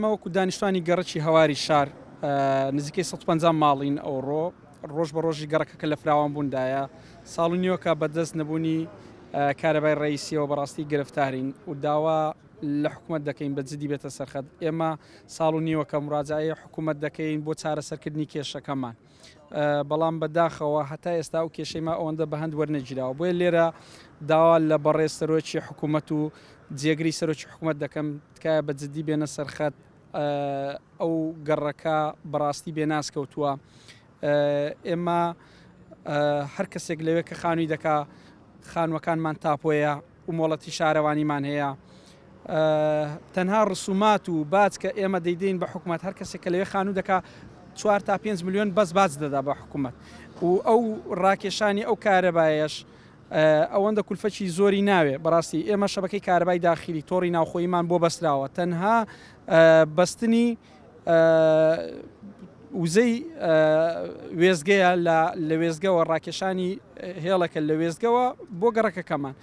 ئێمە وەکو دانیشتوانی گەڕەکی هەواری شار نزیکەی 150 ماڵین ئەوڕۆ ڕۆژ بە ڕۆژی گەڕەکەکە لە فراوان بووندایە ساڵ و نیوەکە بەدەست نەبوونی کارەبای ڕئیسیەوە بەڕاستی گرفتارین و داوا لە حکوومەت دەکەین بە جدی بێتە سەرخەت ئێمە ساڵ و نیوەکە مراجعەی حکوومەت دەکەین بۆ چارەسەرکردنی کێشەکەمان. بەڵام بەداخەوە هەتا ئێستا ئەو کێشەی ما ئەوەندە بەهەند وەرنەگیراوە بۆیە لێرە داوا لە بەڕێز سەرۆکی حکوومەت و جێگری سەرۆکی حکوومەت دەکەم تکایە بە جدی بێنە سەرخەت ئەو گەڕەکە بەڕاستی بێناز کەوتووە ئێمە هەر کەسێک لەوێ کە خانووی دەکا خانووەکانمان تاپۆیە و مۆڵەتی شارەوانیمان هەیە تەنها ڕسومات و باج کە ئێمە دەیدەین بە حکومەت هەر کەسێک کە لەوێ خانوو دەکا 4 تا 5 میلیۆن بەس باج دەدا بە حکومەت و ئەو ڕاکێشانی ئەو کارەبایەش ئەوەندە کولفەکی زۆری ناوێ بەڕاستی ئێمە شەبەکەی کارەبای داخلی تۆڕی ناوخۆیمان بۆ بەستراوە تەنها بەستنی وزەی وێستگەیە لە وێستگەوە ڕاکێشانی هێڵەکە لە وێستگەوە بۆ گەڕەکەکەمان.